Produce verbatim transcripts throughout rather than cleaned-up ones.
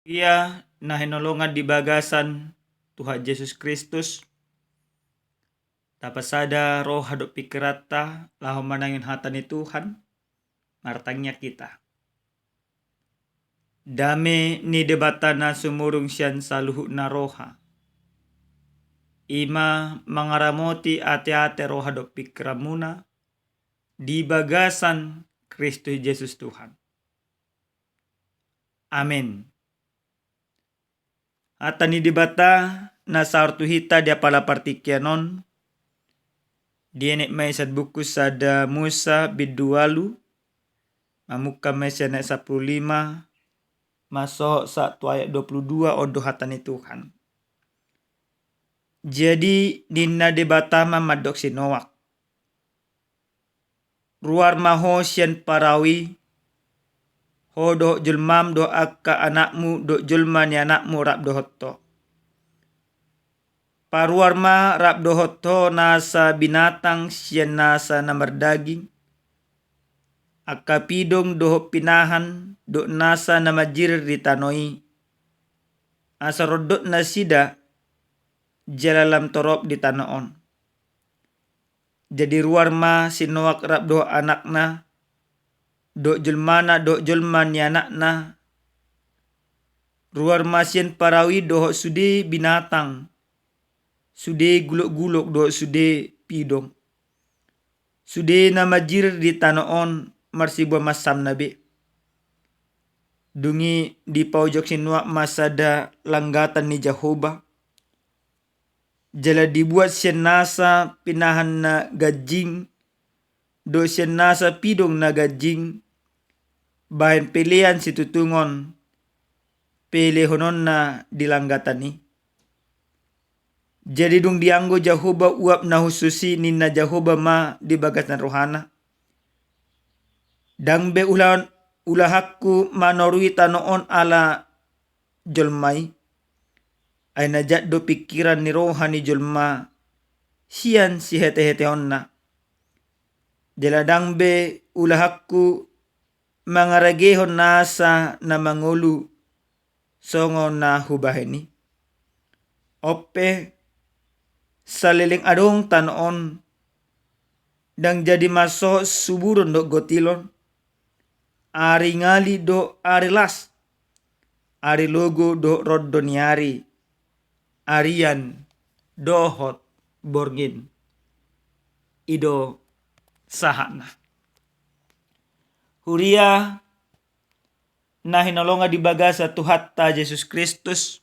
Ia na hinaholongan di bagasan Tuhan Jesus Kristus, tapasada roha dohot pingkiranta laho manangihon hata ni Tuhan. Martangiang hita. Dame ni Debata na sumurung sian saluhutna roha, i ma mangaramoti ateate, roha dohot pingkiranmuna di bagasan Kristus Jesus Tuhan. Amen. Hata ni Debata na saor tu hita di apala partingkian on, dienet ma i sian buku sada Musa bindu ualu, mamungka ma i sian ayat sampulu lima, masohot sahat tu ayat dua pulu dua. On do hata ni Tuhan. Jadi ninna Debata ma mandok si Noak: Ruar ma ho sian parau i, ho dohot jolmam dohot angka anakmu dohot jolma ni anakmu rap dohot ho. Paruar ma rap dohot ho nasa binatang sian nasa na mardaging, angka pidong dohot pinahan dohot nasa na manjirir di tano i, asa rondot nasida jala lam torop di tano on. Jadi ruar ma si Noak rap dohot anakna, dohot jolmana dohot jolma ni anakna. Ruar ma sian parau i dohot sude binatang, sude gulokgulok dohot sude pidong, sude na manjirir di tano on marsibuan mansamna be. Dung i dipaojak si Noak ma sada langgatan ni Jahowa, jala dibuat sian nasa pinahan na ganjing dohot sian nasa pidong na ganjing, bahen pelean situtungon pelehononna di langgatan i. Jadi dung dianggo Jahowa uap na hushus i, ninna Jahowa ma di bagasan rohana: Ndang be ula-, ulahanku manorui tano on ala jolma i. Ai na jat do pingkiran ni roha ni jolma sian siheteheteonna. Jala ndang be ulahanku mangaragehon nasa na mangolu songon na hubahen i. On pe, saleleng adong tano on, ndang jadi masohot suburon dohot gotilon, ari ngali dohot ari las, ari logo dohot rondo ni ari, arian dohot borngin. I do sahatna. Huria na hinaholongan di bagasan Tuhanta Jesus Kristus,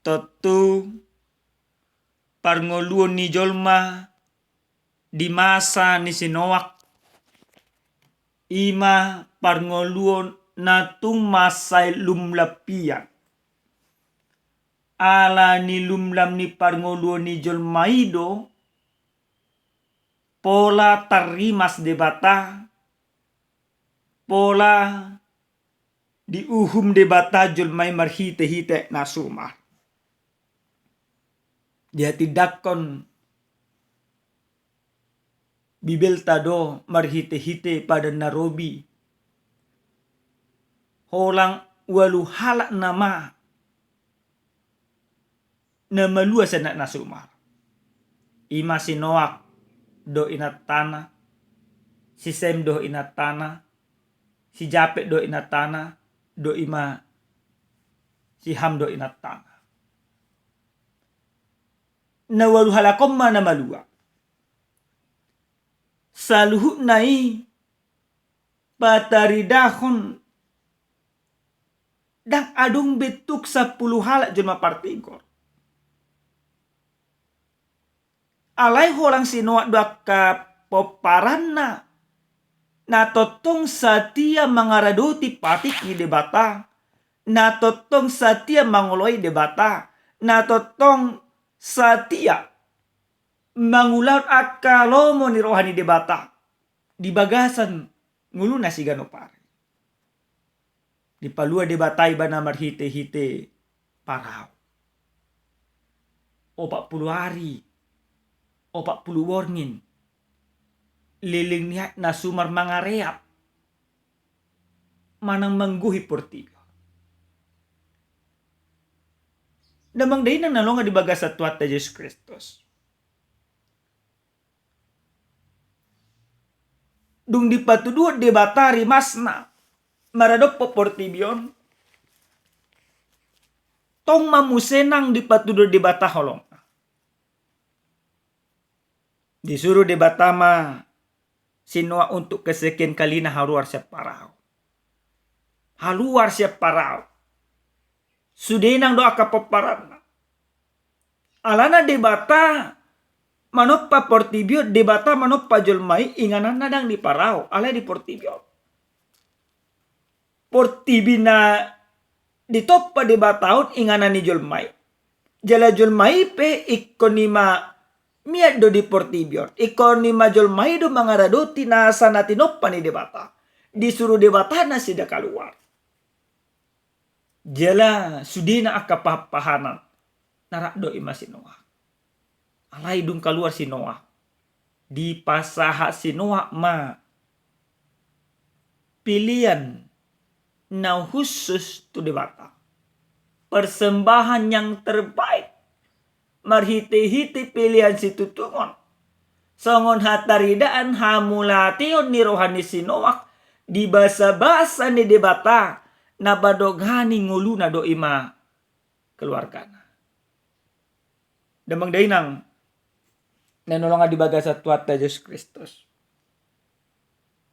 tontu parngoluon ni jolma di masa ni si Noak, i ma parngoluon na tung mansai lumlam pian. Ala ni lumlam ni parngoluon ni jolma i do pola tarrimas Debata, pola diuhum Debata jolma i marhitehite na sumar. Dihatindangkon Bibelta do marhitehite Padan na Robi, holan ualu halak nama na malua sian na sumar. I ma si Noak dohot inantana, si Sem dohot inantana, si Japet dohot inantana, dohot i ma si Ham dohot inantana. Na ualu halak on ma na malua. Saluhutna i pataridahon ndang adong be tuk sampulu halak jolma partigor. Alai holan si Noak do angka pomparanna na tongtong satia mangaradoti patik ni Debata, na tongtong satia mangoloi Debata, na tongtong satia mangulahon angka lomo ni roha ni Debata di bagasan ngoluna siganup ari. Dipalua Debata ibana marhitehite parau. Opat pulu ari, opat pulu borngin, leleng ni aek na sumar mangareap manang manggohi portibi on. Damang dainang na hinaholongan di bagasan Tuhanta Jesus Kristus. Dung dipatuduhon Debata rimasna maradophon portibi on, tong ma muse nang dipatuduhon Debata holongna. Disuruh Debata ma si Noah untuk kesekian kalina haluar sian parau. Haluar sian parau. Sude nang do angka pomparanna. Alana Debata manompa portibi on, Debata manompa jolma i, ingananna ndang di parau, alai di portibi on. Portibi na ditompa Debata on inganan ni jolma i. Jala jolma i pe ingkon i ma mian do di portibi on. Ingkon i ma jolma i do mangaradoti nasa na tinompa ni Debata. Disuruh Debata nasida kaluar. Jala sudena angka pahanpahanan na rap do i ma si Noah. Alai dung kaluar si Noah, dipasahat si Noah ma pilihan na khusus tu Debata. Persembahan yang terbaik marhitehite pelean situtungon. Songon hataridaan, hamauliateon ni roha ni si Noah di basabasa ni Debata na mandongani ngoluna do i ma keluargana. Damang dainang na hinaholongan di bagasan Tuhanta Jesus Kristus.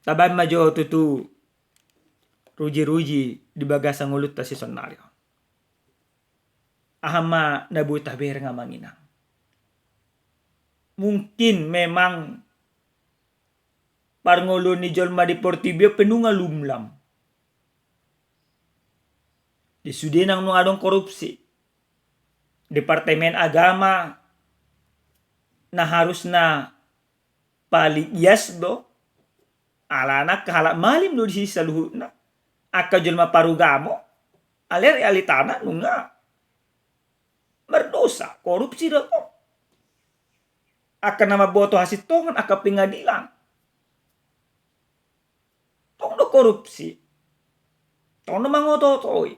Tabaen ma jo tutu rujiruji di bagasan ngolunta sisonari on. Aha ma na boi tabereng amang inang? Mungkin memang parngoluon ni jolma di portibi on pe nunga lumlam. Di sude nang nunga adong korupsi. Departemen Agama na harusna paling ias do, alana angka halak malim do disi saluhutna. Angka jolma parugamo, alai realitana nunga mardosa, korupsi do tong. Angka na mamboto hasintongan, angka pengadilan, tong do korupsi. Tong do mangotootoi.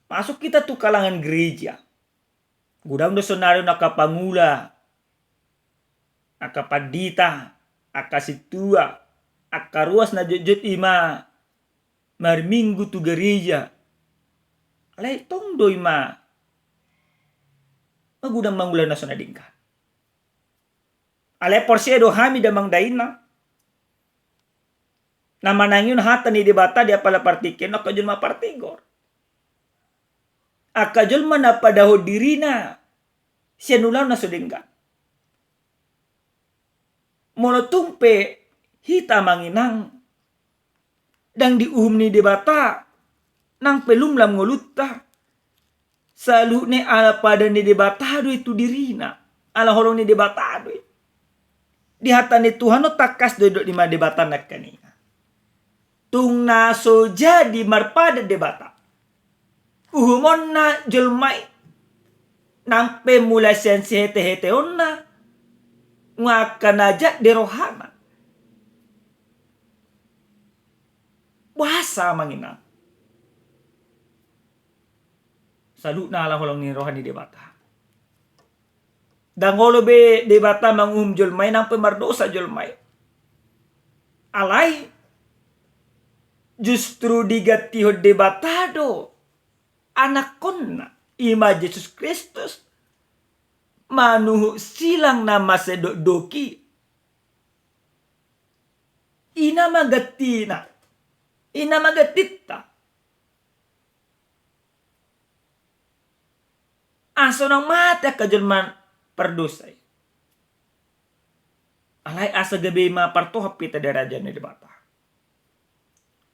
Masuk hita tu kalangan gereja. Godang do sonari on angka pangula, angka pandita, angka sintua, angka ruas na jotjot i ma marminggu tu gereja. Alai tong do i ma magodang mangula na so na denggan. Alai porsea do hami damang dainang na manangihon hata ni Debata di apala partingkian on angka jolma partigor. Angka jolma na padahon dirina sian ulaon na so denggan. Molo tung pe hita amang inang ndang diuhum ni Debata, nang pe lumlam ngolunta, saluhutna ala pada ni Debata do i tu dirina, ala holong ni Debata do i. Di hata ni Tuhan on tangkas do didok ni ma Debata nangkaningan. Tung na so jadi marpadan Debata uhumonna jolma i, nang pe mula sian siheteheteonna, nunga angka na jat di rohana. Boasa amang inang? Saluhutna ala holong ni roha ni Debata. Ndang olo be Debata manguhum jolma i nang pe mardosa jolma i. Alai justru digantihon Debata do anakkonna, i ma Jesus Kristus, manuhuk silang na masa dokdok i. I nama gantina, i nama gantinta. Asa unang mate angka jolma pardosa i, alai asa gabe i ma partohap hita di harajaon ni Debata.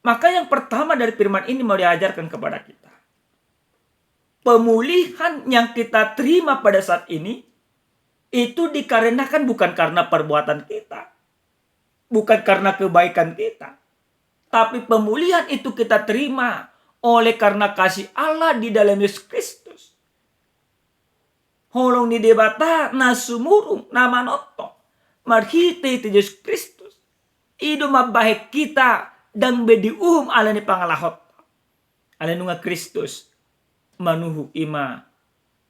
Maka yang pertama dari firman ini mau diajarkan kepada kita, pemulihan yang kita terima pada saat ini itu dikarenakan bukan karena perbuatan kita, bukan karena kebaikan kita, tapi pemulihan itu kita terima oleh karena kasih Allah di dalam Yesus Kristus. Holong ni Debata na sumurung, na manongtong marhitehite Jesus Kristus, i do mambahen hita ndang be diuhum ala ni pangalahonta. Alai nunga Kristus manuhuk i ma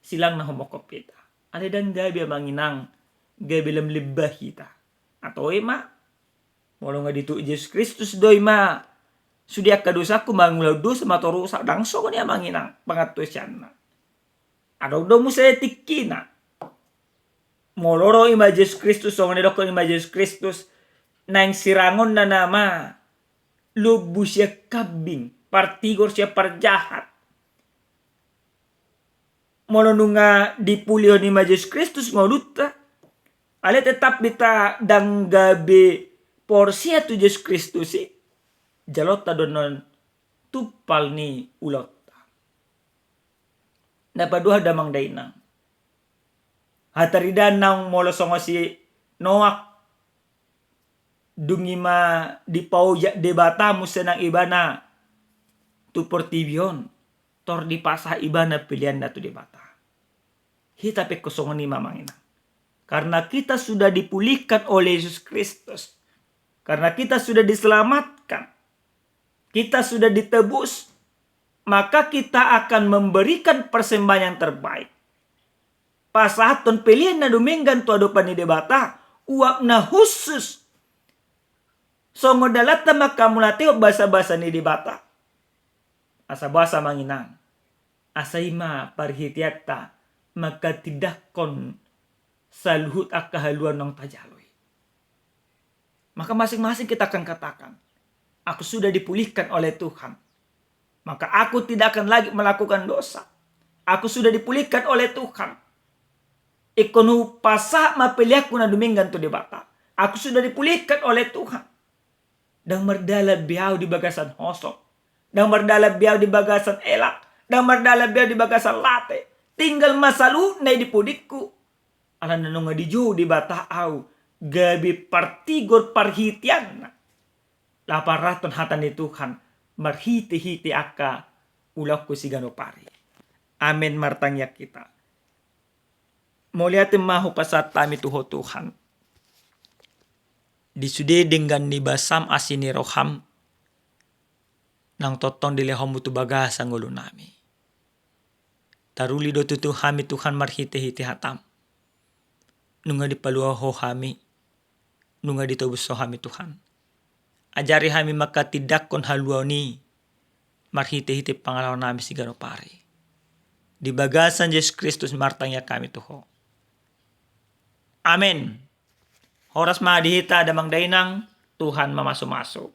silang na humophop hita. Alai ndang gabe, amang inang, gabe lam lebba hita. Atau ima, molo nga dituk Jesus Kristus do ima, sude angka dosangku, mangula dosa ma torusak, ndang songon i, amang inang, pangantusianna. Adong do muse tingkina. Molo ro ima Jesus Kristus, songon na didokkon ima Jesus Kristus, naeng sirangonna nama lombu sian kambing, partigor sian parjahat. Molo nunga dipulihon ima Jesus Kristus ngolunta, alai tetap hita ndang gabe porsea tu Jesus Kristus i, jaloonta do annon tumpal ni ulaonta. Na paduahon, damang dainang, hataridaan naung molo songon si Noak, dung ima dipaojak Debata muse nang ibana tu portibi on, tor dipasahat ibana peleanna tu Debata. Hita pe ingkon songon i ma, amang inang. Karena kita sudah dipulihkan oleh Yesus Kristus, karena kita sudah diselamatkan, kita sudah ditebus, maka kita akan memberikan persembahan yang terbaik. Pasahathon pelean na dumenggan tu adopan ni Debata, uap na hushus, songon dalanta manghamauliatehon basabasa ni Debata. Asa boasa, amang inang? Asa ima parhiteanta manghatindanghon saluhut angka haluaon naung tajalo i. Maka masing-masing kita akan katakan, "Aku sudah dipulihkan oleh Tuhan. Maka aku tidak akan lagi melakukan dosa. Aku sudah dipulihkan oleh Tuhan. Ingkon hupasahat ma peleanku na dumenggan tu Debata. Aku sudah dipulihkan oleh Tuhan." Ndang mardalan be ahu di bagasan hosok. Ndang mardalan be ahu di bagasan elak. Ndang mardalan be ahu di bagasan late. Tinggal ma saluhutna i di pudingku. Alana nunga dijou Debata ahu gabe partigor parhiteanna, laho paboahon hata ni Tuhan marhite-hite angka ulaonku siganup ari. Amen. Martangiang hita. Mauliate ma hupasahat hami tu Ho Tuhan, di sude denggan ni basam, asi ni roham, naung tongtong dilehonmu tu bagasan ngolunami. Taruli do tutu hami, Tuhan, marhite-hite hatam. Nunga dipalua Ho hami, nunga ditobus Ho hami, Tuhan. Ajari hami manghatindanghon haluaon i marhite-hite pangalaonami siganup ari. Di bagasan Jesus Kristus martangiang hami tu Ho. Amen. Horas ma di hita, damang dainang, Tuhan mamasu-masu.